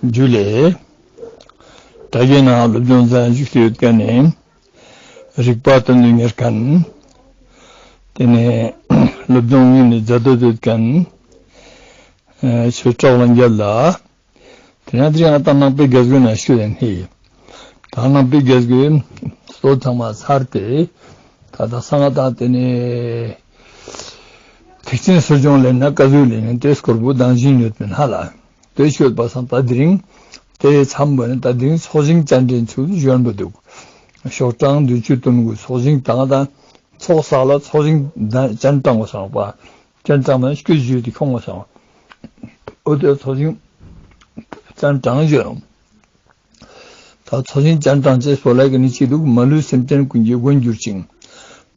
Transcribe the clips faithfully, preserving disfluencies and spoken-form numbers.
ཇུ་ལེ། དྲ་རྒྱའི་ནང་སློབ་སྦྱོང་མཛད་བཞུགས་ཡོད་མཁན་ནི། རིག་པ་དོན་དུ་གཉེར་མཁན། དེ་ནས་སློབ་སྦྱོང་དངོས་ནས་མཛད་འདོད་ཡོད་མཁན། ཆོས་གྲགས་ལྷ་རྒྱལ་ལགས། དེ་ནས་དེ་རིང་ང་ད་ནང་པའི་རྒྱལ་སྒོའི་ནང་ཞུ་ཡིན་ཧི། ད་ནང་པའི་རྒྱལ་སྒོའི་སྲོལ་ཚང་མ་ཚར་ཏེ། ད་ལྟ་གསང་སྔགས་དང་དེ་ནས་ཐེག་ཆེན་ཚུལ་སྦྱོང་ལས་ན་བཀའ་བརྒྱུད་ལས་ན་དེ་སྐོར་བུ་དང་བཞིན་ཡོད་པའི་ཧ་ལ། དེ་ཤོད་པ་སང་ད་དེ་རིང་དེ་མཚམས་པ་ནི་ད་དེ་རིང་ཚོགས་ཞིང་སྤྱན་འདྲེན་ཚུལ་བཞོན་པ་འདུག་ཤོག་གྲངས་བདུན་ཅུ་དོན་དགུ་ཚོགས་ཞིང་དང་དང་ཚོགས་བསགས་ལ་ཚོགས་ཞིང་སྤྱན་དྲངས་པ་སང་པ། སྤྱན་དྲངས་མ་སྐུ་བཞུགས་དེ་ཁོང་བ་སང་། འོ་དེ་ཚོགས་ཞིང་སྤྱན་དྲངས་བཞོན། ད་ཚོགས་ཞིང་སྤྱན་དྲངས་ཅེས་པོ་ལ་གི་ནི་ཅི་འདུག་མ་ལུས་སེམས་ཅན་ཀུན་གྱི་མགོན་གྱུར་ཅིང་།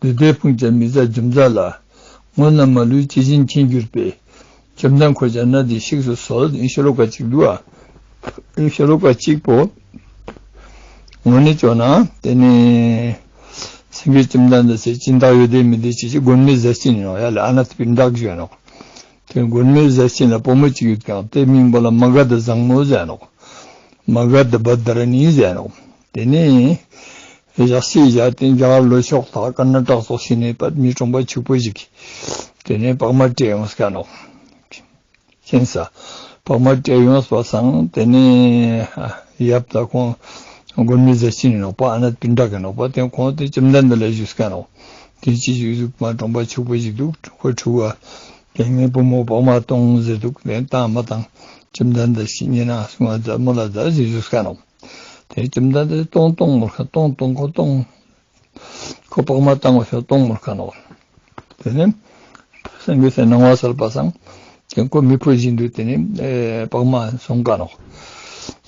བདུད་སྡེ་དཔུང་བཅས་མི་བཟད་འཇོམས་མཛད་ལ། སྔོན་ལ་མ་ལུས་ཇི་བཞིན་མཁྱེན་གྱུར་པའི། བཅོམ་ལྡན་འཁོར་བཅས་གནས་འདི་གཤེགས་སུ་གསོལ། ཡིན་ཤོ་ལོ་ཀ་གཅིག་འདུག་ཨ། ཡིན་ཤོ་ལོ་ཀ་གཅིག་པོ། ངོ་ནས་བཅོ་ན་དེ་ནི། སེང་གེ་བཅོམ་ལྡན་འདས་སེ་སྦྱིན་བདག་ཡོད་དེ་མི་དེ་ཅི་ཅི་མགོན་མེད་ཟས་སྦྱིན་ཡོང་ཡ་ལ་ཨ་ནད་པིན་བདག་ཞུ་ཡ་ནོག་དེ་མགོན་མེད་ཟས་སྦྱིན་ལ་བུ་མོ་གཅིག་ཡོད་ཀྱང་དེ་མིང་པོ་ལ་མ་ག་དྷ་བཟང་མོ་ཟེར་ནོག་མ་ག་དྷ་བ་དྷ་ར་ནི་ཟེར་ནོག་དེ་ནས་ཞག་སི་ཞག་སྟེང་རྒྱ་གར་ལྷོ་ཕྱོགས་དག་ཀར་ན་ཊ་ཀ་སོགས་ཤིག་ནས་པད་མི་གྲོང་པ་ཕྱུག་པོ་ཞིག་དེ་ནས་པགས་མ་སྤྲད་ཡོང་ཟེར་ནོག་ཤེས་ས། པགས་མ་སྤྲད་ཡོང་བ་སང་དེ་ནས་ཡབ་དང་ཁོང་མགོན་མེད་ཟས་སྦྱིན་ནོག་པ་ཨ་ནད་པིན་བདག་གི་ནོག་པ་དེ་ཁོང་དེ་བཅོམ་ལྡན་འདས་ལ་ཞུས་ཀ་ནོག་དེ་ཅི་ཞུས་ཟུག་མ་གྲོང་པ་ཕྱུག་པོ་ཞིག་འདུག་ཁོ་ཕྲུ་གུ་དེ་ངའི་བུ་མོ་པགས་མ་གཏོང་ཟེར་འདུག་དེ་བཏང་མ་བཏང་བཅོམ་ལྡན་འདས་ཤི་ཉེ་ན་སུང་བ་མཛད་མོ་ལ་མཛད་ཟེར་ཞུས་ཀ་ནོག་དེ་བཅོམ་ལྡན་འདས་གཏོང་གཏོང་མོར་ཁ་གཏོང་གཏོང་ཁོ་གཏོང་། ཁོ་པགས་མ་བཏང་བ་ཤོག་གཏོང་མོར་ཁ་ནོག་དེ་ནས་སེང་གེ་སེ་སྣང་བ་གསལ་པ་སང་དེ་ཁོ་མི་ཕོ་བཞིན་དུ་དེ་ནས་པགས་མ་སོང་ཀ་ནོག་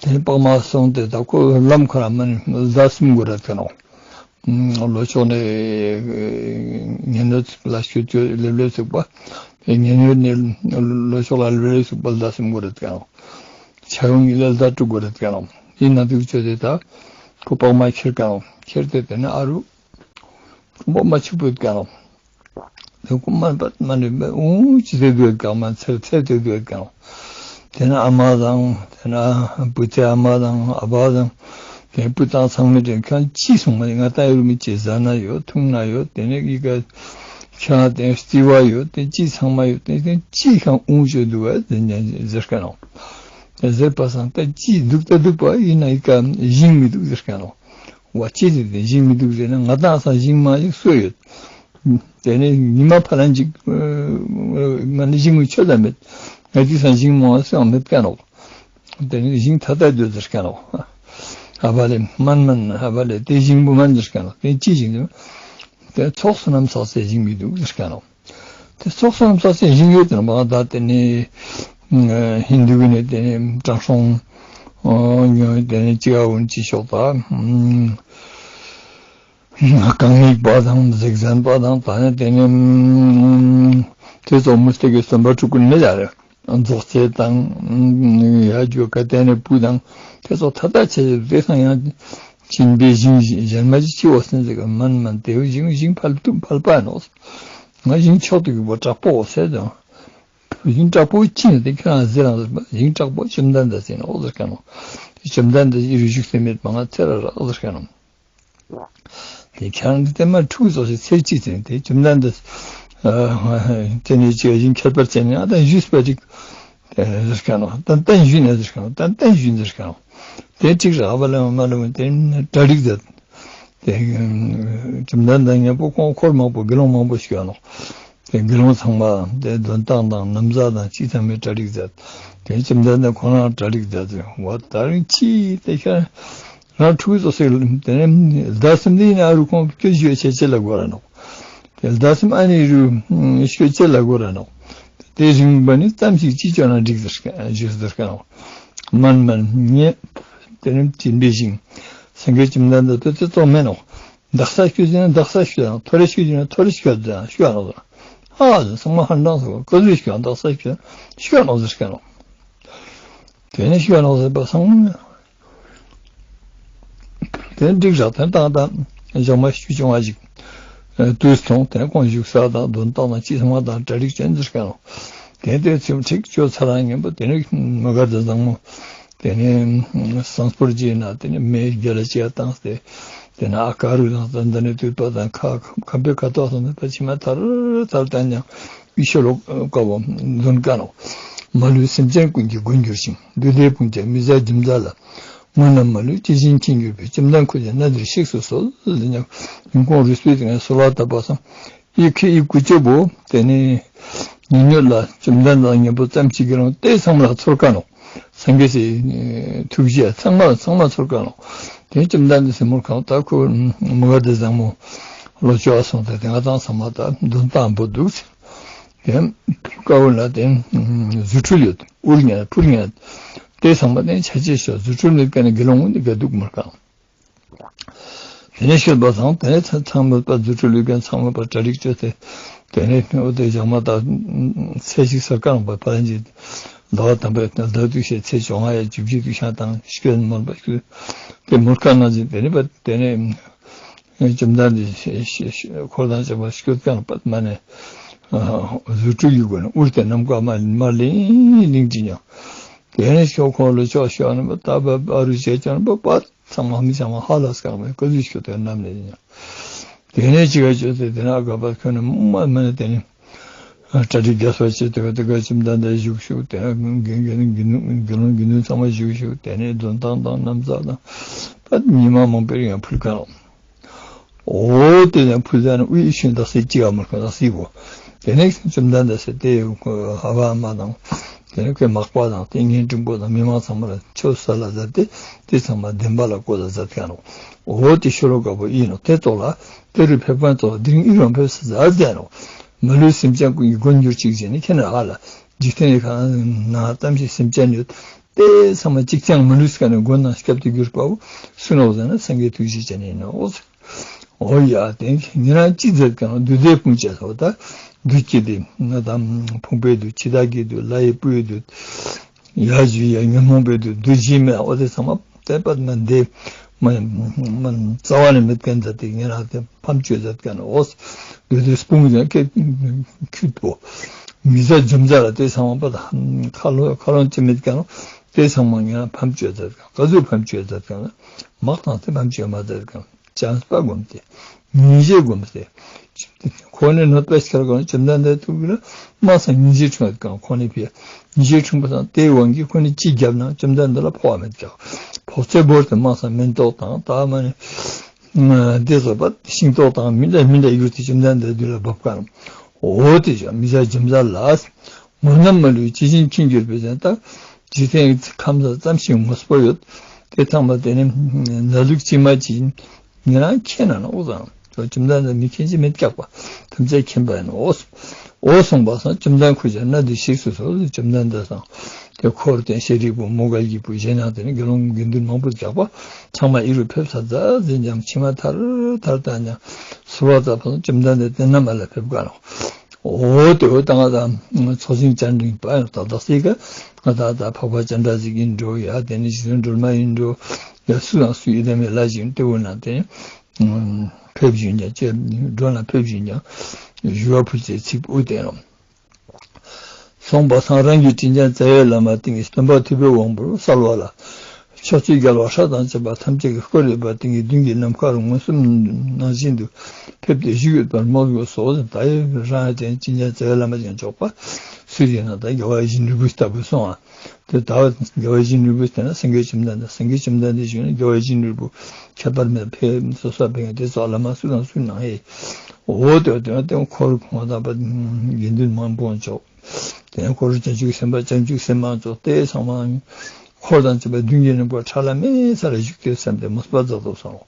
དེ་ནས་པགས་མ་སོང་སྟེ་ད་ཁོ་ལམ་ཁོ་ར་མ་ནི་ཟླ་གསུམ་འགོར་ར་ཐལ་ནོག་ལྷོ་ཕྱོགས་ནས་ཉེ་ནོ་ལ་ཤུ་ཅོ་ལེབ་ལེབ་ཚུགས་པ། ཉེ་ནོ་ནས་ལྷོ་ཕྱོགས་ལ་ལེབ་ལེབ་ཚུགས་པ་ཟླ་གསུམ་འགོར་ར་ཐལ་ནོག་ཆ་ཡོང་ཡིན་ལ་ཟླ་དྲུག་འགོར་ར་ཐལ་ནོག་ཡིན་ན་དུས་ཅོ་དེ་ད་ཁོ་པགས་མ་ཁྱེར་ཀ་ནོག་ཁྱེར་ཏེ་དེ་ནས་ཨ་རུ། ཁོ་པགས་མ་ཕྱུག་པོ་ཡོད་ཀ་ནོག་དེ་ཁོ་མ་པ་མ་ནི་འུ་ཅི་དེ་དུ་ཡོད་ཀ་མ་ཚེར་ཚེར་དེ་དུ་ཡོད་ཀ་ནོག་དེ་ན་ཨ་མ་དང་དེ་ན་བུ་ཚའི་ཨ་མ་དང་ཨ་ཕ་དང་དེ་བུ་དང་ཚང་མས་དེ་ཁྱོད་ཅི་སོང་མ་ང་ད་ཡོད་མི་ཅི་ཟ་ན་ཡོད་འཐུང་ན་ཡོད་དེ་ནས་ཡི་ག་ཁྱོད་དེ་རྩི་བ་ཡོད་དེ་ཅི་ཚང་མ་ཡོད་དེ་དེ་ཅི་ཁང་འུ་ཅི་དུ་བ་དེ་ཉན་ཟེར་ཀ་ནོག་དེ་ཟེར་པ་སང་ད་ཅི་འདུག་ད་འདུག་པ་ཡིན་ན་ཡི་ག་ཞིང་མི་འདུག་ཟེར་ཀ་ནོག་བ་ཅི་དེ་དེ་ཞིང་མི་འདུག་ཟེར་ན་ང་དང་སང་ཞིང་མང་ཞིག་སོས་ཡོད། དེ་ནས་ཉི་མ་ཕ་ལན་ཅིག་ང་ནི་ཞིང་མི་ཆོད་ད་མེད། ང་ཅི་སང་ཞིང་མང་སོས་མེད་ཀ་ནོག་དེ་ནས་ཞིང་ཐ་ཐ་སྡོད་ཟེར་ཀ་ནོག་ཨ་བ་ལེ་མན་མན་ཨ་བ་ལེ་དེ་ཞིང་བུ་མན་ཟེར་ཀ་ནོག་དེ་ཅི་ཞིང་དེ་ཚོགས་བསོད་ནམས་བསགས་སའི་ཞིང་མི་འདུག་ཟེར་ཀ་ནོག་དེ་ཚོགས་བསོད་ནམས་བསགས་སའི་ཞིང་ཡོད་དེ་ན་མ་ད་དེ་ནས་ཧིན་དུ་གི་ནས་དེ་ནས་དྲང་སྲོང་ཉོ་དེ་ནས་ཅི་ག་འུན་ཅི་ཤོག་ད། གང་ཉིད་པ་དང་གཟེགས་ཟན་པ་དང་ད་ནི་དེ་ནི་དེ་ཚོ་མུ་སྟེགས་ཀྱི་སྟོན་པ་ཕྲུ་གུ་མི་ལ་རེ་རྫོགས་བྱེད་དང་ཡ་རྒྱུ་ག་དེ་ནི་བུ་དང་དེ་ཚོ་ཐ་ཐ་བྱེད་དེ་སང་ཡང་སྦྱིན་པའི་ཞིང་གཞན་མ་ཅི་ཅི་བ་སེམས་ཟེར་ག་མན་མན་དེ་བུ་ཞིང་ཞིང་ཕལ་དུ་ཕལ་པ་ནོག་ང་ཞིང་མཆོག་ཏུ་གྱུར་པ་དྲག་པོ་ཟེར་དང་ཞིང་དྲག་པོ་ཅི་ནི་དེ་ཁྱོད་རང་ཟེར་རང་ཟེར་ཞིང་དྲག་པོ་བཅོམ་ལྡན་འདས་ཟེར་ནོག་ཟེར་ག་ནོག་བཅོམ་ལྡན་འདས་ཀྱི་རུ་བཞུགས་སེ་མེད་པ་ང་ཚེ་ར་རག་ཟེར་ག་ནོག་དེ་ཁྱེད་རང་གི་བསྟན་མ་ཕྲུ་གུ་ཚོ་ཞིག་ཚེ་གཅིག་ཚེ་དེ་བཅོམ་ལྡན་འདས་དེ་ནས་ཅི་ཡིན་ཁྱད་པར་ཅན་ནི་ཨ་ད་ཞུས་པ་ཅིག་ཟེར་ཁ་ནོ་ཏན་ཏན་ཞུས་ནས་ཟེར་ཁ་ནོ་ཏན་ཏན་ཞུས་ནས་ཟེར་ཁ་ནོ་དེ་གཅིག་རག་པ་ལ་མ་ལ་དེ་གྲ་སྒྲིག་མཛད། དེ་བཅོམ་ལྡན་འདས་མཉམ་པོ་ཁོང་འཁོར་མང་པོ་དགེ་སློང་མང་པོ་ཞིག་ཡོད་ནོ། དེ་དགེ་སློང་ཚང་མ་དེ་འདོན་སྟངས་དང་ན་བཟའ་དང་ཅི་ཚང་མའི་གྲ་སྒྲིག་མཛད། དེ་བཅོམ་ལྡན་འདས་ཁོང་རང་གྲ་སྒྲིག་མཛད་ཟེར་བ་ད་རིང་ཅི་དེ་ཁྱེད་རང་ཕྲུ་གུ་ཚོ་ཟེར་དེ་ནས་ཟླ་གསུམ་དེ་ཡིན་ན་ཨ་རུ་ཁོང་སྐྱོ་ཞུ་ཆེ་ཆེ་ལ་དགོས་ར་ནོག་དེ་ཟླ་གསུམ་ཨ་ནི་རུ་སྐྱོ་ཆེ་ལ་དགོས་ར་ནོག་དེ་རིང་པ་ནི་ཙམ་ཞིག་ཅི་ཅོ་ན་འགྲིག་ཟེར་ཞུ་ཟེར་ཀ་ནོག་མན་མན་ངས་དེ་ནས་སྦྱིན་པའི་ཞིང་སེང་གེ་བཅོམ་ལྡན་འདས་དེ་ཚོ་མེད་ནོག་དག་ས་ཤོད་ཟེར་ན་དག་ས་ཤོད་དང་ཐོ་རེ་ཤོད་ཟེར་ན་ཐོ་རེ་ཤོད་དང་ཤོད་ནོག་ཟེར། ཧ་ཟེར་ཚང་མ་ཧ་འདང་ཟེར་བ་ཀ་ཟུག་ཤོད་དང་དག་ས་ཤོད་ཤོད་ནོག་ཟེར་ཤོད་ནོག་དེ་ནས་ཤོད་ནོག་ཟེར་བ་སང་དེ་འགྲིག་རག་དེ་བཏང་དང་ཞག་མ་ཤུ་བྱུང་བ་ཞིག་དུས་སོང་དེ་ཁོང་བཞུགས་ས་དང་འདོན་སྟངས་དང་ཅི་ཚང་མ་དང་གྲ་སྒྲིག་ཅན་ཟེར་ཤོད་ནོག་དེ་དེ་ཚིམ་ཁྲིག་ཅོ་ཚ་རང་ངན་པ་དེ་ནས་མ་ག་དྷ་བཟང་མོ། དེ་ནས་སང་སྤོར་རྗེས་ན་དེ་ནས་མེ་རྒྱ་ལ་ཅིག་བཏང་སྟེ། དེ་ན་ཨ་ཀ་རུ་དང་ད་འདི་ནས་དུས་པ་དང་ཁ་ཁ་པའི་ཁ་དོག་སོང་ནས་ཕ་ཕྱི་མ་ཐར་ཐར་བཏང་ཀྱང་ཨི་ཤོ་ལོ་ཀ་བོ་འདོན་ཀ་ནོ། མ་ལུས་སེམས་ཅན་ཀུན་གྱི་མགོན་གྱུར་ཅིང་། བདུད་སྡེ་དཔུང་བཅས་མི་བཟད་འཇོམས་མཛད་ལ། སྔོན་ན་མ་ལུས་ཇི་བཞིན་མཁྱེན་གྱུར་པའི། བཅོམ་ལྡན་འཁོར་བཅས་གནས་འདིར་གཤེགས་སུ་གསོལ། ལ་ཉག་ཡོན་གོང་རུས་པའི་ངས་གསོལ་བ་བཏབ་པ་སང་། ཡི་ཁེ་ཡི་ཀུ་ཅོ་བོ་དེ་ནས་ཉི་ཉོད་ལ་བཅོམ་ལྡན་དང་མཉམ་པོ་ཙམ་ཞིག་གི་རང་དེ་ཚང་མ་ལ་ཚོར་ཀ་ནོ། སངས་རྒྱས་སི་ཐུགས་རྗེ་ཚང་མ་ཚང་མ་ཚོར་ཀ་ནོ། དེ་བཅོམ་ལྡན་འདས་སེ་མོར་གང་ལྟར་ཁོ་མུ་ག་དེ་བཟང་མོ་ལོ་ཅོག་སོང་སྟེ་དེ་ང་དང་ཚང་མ་ད་འདོན་སྟངས་པོ་འདུག་ཟེར། དེ་ཀ་བོ་ལ་དེ་རྫུ་འཕྲུལ་ཡོད་འུར་ཉལ་འཕུར་ཉལ་དེ་ཚང་མ་དེ་ཆ་ཆེ་ཤོག་རྫུ་འཕྲུལ་མེད་མཁན་ནི་དགེ་སློང་ངོ་ནི་དགེ་སྡུག་མར་གང་། དེ་ནས་ཤོད་པ་དང་དེ་ནས་ཚ་ཚང་མ་པ་རྫུ་འཕྲུལ་ལུས་མཁན་ཚང་མ་པ་གྲ་སྒྲིག་བཅོས་ཏེ། དེ་ནས་འོ་དེ་ཞག་མ་དང་ཚེས་གཅིག་སར་བཀང་པ་ཕ་རན་གྱི་ཟླ་བ་དང་པའི་ཟླ་དུས་ཤེས་ཚེས་བཅོ་ལྔ་ཡ་བཅུ་བཞི་དུས་ཤ་དང་ཤོད་མོར་པ་ཤོད། དེ་མོར་ཀ་ན་ཅི་དེ་ནས་པ་དེ་ནས་བཅོམ་ལྡན་འདས་འཁོར་དང་བཅས་པ་སྐྱོད་ཀྱང་པད་མ་ནས་རྫུ་འཕྲུལ་གྱི་སྒོ་ནས་དབུར་ཏེ་ནམ་མཁའ་མ་མ་ལིང་ལིང་ཅི་ཉང་། དེ་ནས་ཤོག་ཁོང་ལ་ཕྱོགས་ཤོག་ནས་པ་ད་པ་པ་རུ་བྱས་ཀྱང་པ་པ་ཚང་མ་མི་ཚང་མ་ཧ་ལ་སྐར་མའི་སྐུ་ཚུལ་ཤོག་དེ་རྣམས་ནས་ཉང་། དེ་ནས་ཅི་ག་བྱོས་ཏེ་དེ་ན་དགའ་པ་ཁྱོད་ནས་མ་མ་ནས་དེ་ནས། གྲ་སྒྲིག་རྒྱས་པ་བྱས་ཏེ་དེ་ག་བཅོམ་ལྡན་འདས་བཞུགས་བཞུགས་དེ་དགེ་དགེ་དགེ་སློང་དགེ་འདུན་ཚང་མ་བཞུགས་བཞུགས་དེ་ནས་འདོན་སྟངས་དང་ན་བཟའ་དང་པད་ཉི་མ་མང་པོར་ཡང་ཕུལ་གང་། འོ་དེ་ནས་ཕུལ་ཟ་ནས་དབུས་ཤིང་དག་སེ་ཅི་ཡང་མི་ཁོ་དག་སེ་བོ། དེ་ནས་བཅོམ་ལྡན་འདས་སེ་དེ་ཧ་བ་མ་དང་། དེ་ནས་ཁོའི་མག་པ་དང་ཏིང་ངེ་འབྲིང་པོ་དང་མི་མང་ཚང་མ་ལ་ཆོས་སལ་ལ་མཛད་དེ་དེ་ཚང་མ་བདེན་པ་ལ་བཀོད་ལ་མཛད་གང་རོ། འོ་དེ་ཤོ་ལོ་ཀ་བོ་ཡིན་ནོ་དེ་ཙོག་ལ། དེ་རུ་ཕེབས་མཁན་ཚོ་དེ་རིང་ཨི་རང་ཕེབས་སུ་ཟ་ཟེར་ནོ། མ་ལུས་སེམས་ཅན་ཀུན་གྱི་མགོན་གྱུར་ཅིག་ཟེར་ནས་ཁྱེད་ན་ཨ་ལ། འཇིག་རྟེན་ཡི་ཁ་ན་ཙམ་ཞིག་སེམས་ཅན་ཡོད། དེ་ཚང་མ་གཅིག་ཀྱང་མ་ལུས་ཀ་ནས་མགོན་དང་སྐྱབས་ཏེ་གྱུར་པའོ། སུ་ནོ་ཟེར་ན་སངས་རྒྱས་ཐུགས་རྗེ་ཅན་ཡིན་ནོ། འོ་ཡ་དེ་ཉེ་རང་ཅི་མཛད་ཀྱང་བདུད་སྡེ་དཔུང་བཅས་སོ་ད། བདུད་ཀྱི་སྡེ་ང་དང་ཕུང་པོའི་བདུད་འཆི་བདག་གི་བདུད་ལྷ་ཡི་བུའི་བདུད། ཡ་ཇུ་ཡ་ཉོན་མོངས་པའི་བདུད་བདུད་བཞི་མེད་འོ་དེ་ཚང་མ་དེ་པད་མ་འདི་མ་མ་རྩ་བ་ནས་མེད་མཁན་མཛད་དེ་ཉེ་རང་དེ་ཕམ་བཅོས་མཛད་མཁན་འོ། བདུད་དེ་སྤུངས་ཀྱང་ཁྱོད་ཁྱོད་པོ་མི་བཟད་འཇོམས་མཛད་ལ་དེ་ཚང་མ་པད་ཁ་ལོ་ཁ་ལོང་ཅི་མེད་མཁན་དེ་ཚང་མ་ཉེ་རང་ཕམ་བཅོས་མཛད་མཁན་ག་ཚོད་ཕམ་བཅོས་མཛད་མཁན་ལ་མག་དང་དེ་ཕམ་བཅོས་མ་མཛད་མཁན། བྱམས་པ་བསྒོམས་ཏེ། ཉིན་བྱེད་བསྒོམས་ཏེ། ཁོ་ནས་གནོད་པ་ཞིག་ཁར་གང་བཅོམ་ལྡན་འདས་ཐུགས་ལ་མ་སང་ཉིན་བྱེད་འཁྲུངས་ཡོད་གང་ཁོ་ནས་ཕེ། ཉིན་བྱེད་འཁྲུངས་པ་སང་དེའི་དབང་གིས་ཁོ་ནས་ཅི་བརྒྱབ་ན་བཅོམ་ལྡན་འདས་ལ་ཕོག་པ་མེད་ཀྱང་། ཕོག་ཚད་བོར་ཏེ་མ་སང་མེན་ཏོག་དང་ད་མ་ནི། དེ་ཚོ་པ་ཤིང་ཏོག་དང་མི་འདྲ་མི་འདྲ་ཡུལ་དེ་བཅོམ་ལྡན་འདས་དུས་ལ་བབ་གང་། འོ་དེ་ཅང་མི་བཟད་འཇོམས་མཛད་ལ། ངོ་ན་མ་ལུས་ཇི་བཞིན་མཁྱེན་གྱུར་པའི་ཟེར་ད། འཇིག་རྟེན་ཁམས་ལ་ཙམ་ཞིག་ངོ་སྤོ་ཡོད། དེ་ཚང་མ་དེ་ནི་ན་ལུག་ཅི་མ་ཅི་ཉེ་རང་མཁྱེན་ན་ནོ་ཟང་། བཅོམ་ལྡན་འདས་མི་མཁྱེན་ཅི་མེད་ཀྱག་པ། ཐམས་ཅད་མཁྱེན་པ་ཡིན་ནོ། འོ་སོང་པ་སང་བཅོམ་ལྡན་འཁོར་བཅས་གནས་འདིར་གཤེགས་སུ་གསོལ། བཅོམ་ལྡན་འདས་སང་དེ་འཁོར་དེ་ཤཱ་རིའི་བུ་མོའུ་འགལ་གྱི་བུ་གཞན་ཡང་དེ་ནི་དགེ་སློང་དགེ་འདུན་མང་པོ་ཀྱག་པ། ཚང་མ་ཨི་རུ་ཕེབས་ས་ཛ་ཟིན་ཀྱང་ཕྱི་མ་ཐར་ཐར་ལྟ་ཀྱང་གསོལ་བ་བཏབ་སོང་བཅོམ་ལྡན་འདས་དེ་ན་མ་ལ་ཕེབས་ག་ནོ། འོ་དེ་འོ་ད་ང་དང་ཚོགས་ཞིང་བཅར་འདྲིང་པ་ཡང་ད་ད་སྲིད་ཀ་ང་དང་ད་འཕགས་པ་སྤྱན་རས་གཟིགས་ཀྱི་འགྲོ་ཡ་དེ་ནི་རྗེ་བཙུན་སྒྲོལ་མ་ཡིན་འགྲོ་ཡ་སུ་དང་སུ་ཡི་དམ་ཡི་ལ་ཞིག་ལྟེ་བོ་ན་དེ་ཕེབས་བཞིན་ཀྱང་ཅེས་འགྲོ་ན་ཕེབས་བཞིན་ཀྱང་ཞུ་བ་ཕུལ་ཅེས་ཚིག་ཨུ་བསྟན་རོ། སོང་པ་སང་རང་གི་དྲིན་ཅན་རྩ་བའི་བླ་མ་ཏིང་ངེ་སྟོན་པ་ཐུབ་པའི་དབང་པོར་གསལ་བ་ལ། ཕྱོགས་བཅུའི་རྒྱལ་བ་སྲས་དང་བཅས་པ་ཐམས་ཅད་ཀྱིས་བསྐོར་ཡོད་པ་ཏིང་ངེ་མདུན་གྱི་ནམ་མཁའ་རུ་མངོན་སུམ་ནང་བཞིན་དུ་ཕེབས་ཏེ་བཞུགས་ཡོད་པར་མོས་དགོས་སོ། ད་ཡོད་རང་ཡང་ཅན་ཅིན་ཅན་རྩ་བའི་བླ་མ་ཅན་ཆོག་པ་སུ་ཡིན་ན་ད་རྒྱལ་བ་ཡིད་བཞིན་ནོར་བུ་ལྟ་བུ་སོང་ཨ། དེ་ད་རྒྱལ་བ་ཡིད་བཞིན་ནོར་བུ་ལྟ་ན་སངས་རྒྱས་བཅོམ་ལྡན་འདས་སངས་རྒྱས་བཅོམ་ལྡན་འདས་བཞུགས་ན་རྒྱལ་བ་ཡིད་བཞིན་ནོར་བུ་ཁྱད་པར་མེད་ཕེབས་སོ་སོ་ཕེབས་ཡང་དེ་ཚོ་བླ་མ་སུ་དང་སུ་ནང་ཨེ། འོ་དེ་དེ་དེ་འཁོར་ཁོང་དང་པ་དགེ་འདུན་མང་པོ་ཆོག་དེ་ནས་འཁོར་བྱང་ཆུབ་སེམས་དཔའ་བྱང་ཆུབ་སེམས་དཔའ་ཚོ་དེ་ཚང་མ་འཁོར་དང་བཅས་པའི་མདུན་གྱི་རིང་པོ་ཁྲ་ལ་མེ་ས་ལ་བཞུགས་ཏེ་སེམས་དེ་མོས་པ་རྫོགས་རྫོགས་སོང་།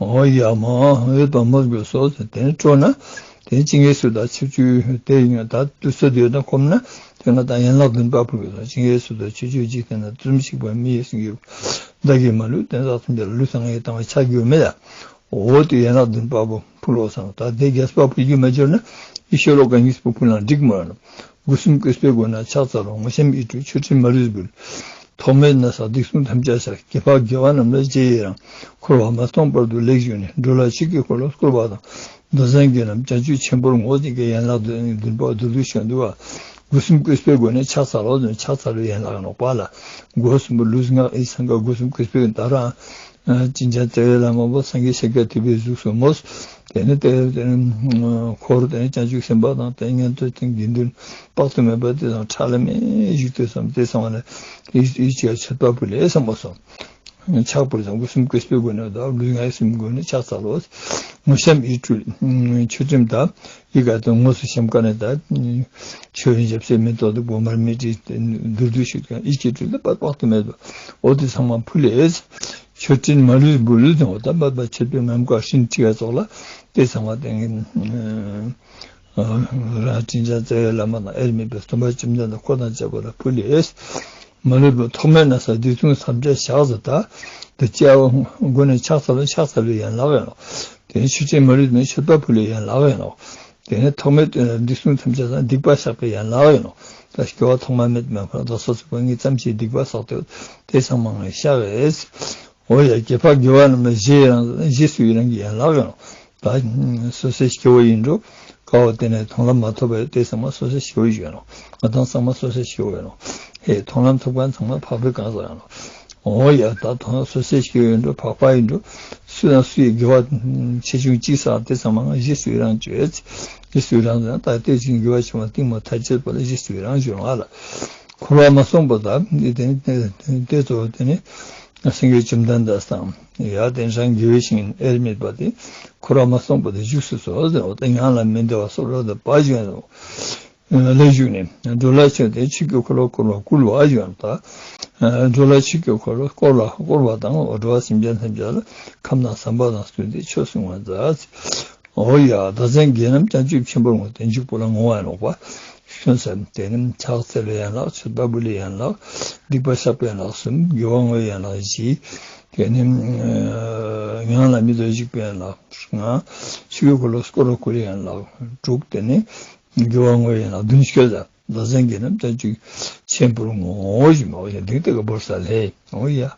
འོ་ཡ་མ་འོས་པ་མོས་དགོས་སོ་ཟེར་དེ་ནས་སྤྲོ་ན་དེ་ནས་ཅི་ངེས་སུ་དང་ཆིབས་བཅུ་དེ་ཡིན་ད་དུས་ཚོད་དེ་ཡོད་ན་ཁོམ་ན་དེ་ང་དང་ཡན་ལག་བདུན་པ་ཕུལ་དགོས་སོ། ཅི་ངེས་སུ་དང་ཆིབས་བཅུ་འཇིག་རྟེན་ན་བཙུན་ཞིག་པ་མི་ཡི་སེང་གེ་བདག་གིས་མ་ལུས་དེ་དག་ཐམས་ཅད་ལུས་སང་ངེ་བཏང་བའི་ཆ་རྒྱུས་མེད་ལ། འོ་དེ་ཡན་ལག་བདུན་པ་པོ། ཕུལ་ལོ་སང་ད་དེ་རྒྱས་པ་ཕུལ་རྒྱུ་མ་འབྱོར་ན་ཨི་ཤོ་ལོ་ཀ་གཉིས་པོ་ཕུལ་ན་འགྲིག་མོ་ལ། སྒོ་གསུམ་བཀོད་པའི་སྒོ་ནས་ཕྱག་འཚལ་ལོ། ངོ་ཤེས་ཡིད་སྤྲུལ་མཆོད་སྤྲིན་མ་ལུས་འབུལ། ཐོག་མེད་ན་བཟའ་སྡིག་གསུམ་ཐམས་ཅད་བཤགས། དགེ་འཕགས་དགེ་བ་རྣམས་ལ་རྗེས་ཡི་རང་། འཁོར་བ་མ་སྟོངས་བར་དུ་ལེགས་བཞུགས་ནས། འགྲོ་ལ་ཆོས་ཀྱི་འཁོར་ལོ་བསྐོར་བ་དང་། མདོ་མཛངས་བརྒྱད་རྣམས་བྱང་ཆུབ་ཆེན་པོར་བསྔོ། ཅེས་ཀྱི་ཡན་ལག་བདུན་པ་བསྡུ་བསྡུ་ཞིག་འདུག་བ། སྒོ་གསུམ་གུས་པའི་སྒོ་ནས་ཕྱག་འཚལ་ལོ་ཟེར་ནས་ཕྱག་འཚལ་བའི་ཡན་ལག་ཡིན་ནོག་པ་ལ། སྒོ་གསུམ་པོ་ལུས་ངག་ཡིད་གསུམ་ཀ་སྒོ་གསུམ་གུས་པའི་སྒོ་ནས་ད་རང་། ཨ་ཅིན་ཅང་རྩ་བའི་བླ་མ་པོ་སངས་རྒྱས་ཤཱཀྱ་ཐུབ་པའི་གཟུགས་སུ་མོས། དེ་ནས་དེ་དེ་ནས་འཁོར་དེ་ནས་བྱང་ཆུབ་སེམས་དཔའ་དང་དེ་ཉན་ཐོས་དང་དགེ་འདུན་དཔག་ཏུ་མེད་པ་དེ་དང་ཁྲ་ལམ་མེ་བཞུགས་ཏེ་བསམ་དེ་ཚང་མ་ལ་ཡིད་ཡིད་ཀྱི་མཆོད་པ་ཕུལ་ལེ་བསམ་པ་སོང་། ཕྱག་ཕུལ་ཙང་སྒོ་གསུམ་གུས་པའི་སྒོ་ནས་ད་ལུས་ངག་ཡིད་གསུམ་སྒོ་ནས་ཕྱག་འཚལ་ལོ། ངོ་ཤེས་ཡིད་སྤྲུལ་ཆོས་ཁྲིམས་དང་ཡི་ག་དང་དངོས་སུ་བཤམས་ཀ་ནས་ད་ཆོས་རིན་ཞབས་སེ་མེ་ཏོག་དང་སྒོ་མར་མེ་དྲི་མདོར་བསྡུས་ཤིག་དང་ཡིད་ཀྱིས་སྤྲུལ་ཏེ་པ་དཔག་ཏུ་མེད་པ་འོ་དེ་ཚང་མ་ཕུལ་ལེ། མཆོད་སྤྲིན་མ་ལུས་འབུལ་ལུས་དང་འོ་ད་པ་པ་མཆོད་པའི་ངམ་ཀ་སྤྲིན་ཅི་ག་ཙོགས་ལ་དེ་ཚང་མ་དེ་ངན། རང་དྲིན་ཅན་རྩ་བའི་བླ་མ་དང་དབྱེར་མེད་པའི་སྟོན་པ་བཅོམ་ལྡན་འདས་ཁོ་དང་བཅས་པ་ལ་ཕུལ་ལེ། མ་ལུས་པའི་ཐོག་མེད་ན་ས་སྡིག་ལྟུང་ཐམས་ཅད་བཤགས་ཟེར་ད། དེ་སྐྱེ་བ་སྒོ་ནས་ཕྱག་འཚལ་ལ་ཕྱག་འཚལ་བའི་ཡན་ལག་ཡིན་ནོ། དེ་ནས་ཆོས་ཅན་མ་ལུས་པའི་མཆོད་པ་ཕུལ་བའི་ཡན་ལག་ཡིན་ནོ། དེ་ནས་ཐོག་མེད་སྡིག་ལྟུང་ཐམས་ཅད་དང་སྡིག་པ་བཤགས་པའི་ཡན་ལག་ཡིན་ནོ། ད་སྐྱེ་བ་ཐོག་མ་མེད་པའི་མ་ཕར་ད་སོ་སོ་པ་ངས་ཙམ་ཞིག་སྡིག་པ་བསགས་ཏེ་དེ་ཚང་མ་ངས་བཤགས་ཡས། འོ་ཡ་དགེ་བ་དགེ་བ་རྣམས་ལ་རྗེས་ཡི་རང་རྗེས་སུ་ཡི་རང་གི་ཡན་ལག་ཡིན་ནོ། ད་སོ་སོའི་སྐྱེ་བོ་ཡིན་འགྲོ། ཀ་བ་དེ་ནས་མཐོང་ལམ་མ་ཐོབ་པའི་དེ་ཚང་མ་སོ་སོའི་སྐྱེ་བོ་ཡིན་ནོ། ང་དང་ཚང་མ་སོ་སོའི་སྐྱེ་བོ་ཡིན་ནོ། ཧེ་མཐོང་ལམ་ཐོབ་མཁན་ཚང་མ་འཕགས་པའི་གང་ཟག་ཡིན་ནོ། འོ་ཡ་ད་མཐོང་ལམ་སོ་སོའི་སྐྱེ་བོ་ཡིན་འགྲོ་འཕགས་པ་ཡིན་འགྲོ། སུ་དང་སུ་ཡི་དགེ་བ་ཆེ་ཆུང་ཅི་བསགས་དེ་ཚང་མ་ང་རྗེས་སུ་ཡི་རང་བྱོས། རྗེས་སུ་ཡི་རང་ད་ལྟའི་ཅིག་དགེ་བ་ཆེན་མོ་གཏིང་མ་ཐག་ཆོད་པ་ལ་རྗེས་སུ་ཡི་རང་བྱོས་ང་ལ། འཁོར་བ་མ་སྟོངས་པ་དང་དེ་དེ་དེ་གཙོ་བོ་དེ་ནི། སེང་གེ་བཅོམ་ལྡན་འདས་དང་། ཡ་དེ་འདྲ་དགེ་བའི་བཤེས་གཉེན་དབྱེར་མེད་པ་དེ། འཁོར་བ་མ་སྟོངས་པ་དེ་བཞུགས་སུ་གསོལ་ཟེར་བ་དེ་ཡང་ལ་མི་འདའ་བ་སོགས་རབ་ཏུ་བག་ཞིང་ལ་བཞུགས་ནས་འགྲོ་ལ་ཆོས་དེ་ཆོས་ཀྱི་འཁོར་ལོ་བསྐོར་བ་བསྐུལ་བ་ཞུ་བ་དང་། འགྲོ་ལ་ཆོས་ཀྱི་འཁོར་ལོ་བསྐོར་བ་བསྐོར་བ་དང་འགྲོ་བ་སེམས་ཅན་ཐམས་ཅད་ལ་ཁམས་དང་བསམ་པ་དང་བསྟུན་ཏེ་ཆོས་གསུང་བ་མཛད། འོ་ཡ། བདག་འཛིན་བགེགས་རྣམས་བྱང་ཆུབ་ཆེན་པོར་བསྔོ་སྟེ་འཇུག་པོ་ལ་བསྔོ་བ་ཡིན་ནོ་པ། ཤོན་ཟེར་དེ་ནི་ཕྱག་འཚལ་བའི་ཡན་ལག་མཆོད་པ་འབུལ་བའི་ཡན་ལག་སྡིག་པ་བཤགས་པའི་ཡན་ལག་གསུམ། དགེ་བ་བསྔོ་བའི་ཡན་ལག་བཞི། དེ་ནི་ཡང་ལ་མི་འདའ་བཞུགས་པའི་ཡན་ལག་ལྔ། ཆོས་ཀྱི་འཁོར་ལོ་བསྐོར་བ་བསྐུལ་བའི་ཡན་ལག་དྲུག་དེ་ནི་དགེ་བ་བསྔོ་བའི་ཡན་ལག་བདུན་ཤོད་ཟེར། བདག་འཛིན་བགེགས་རྣམས་བྱང་ཆུབ་ཆེན་པོར་བསྔོ་ཞེས་མ་འོ་ཡ་འདིང་དེ་ག་བོར་ས་ལྷས་འོ་ཡ།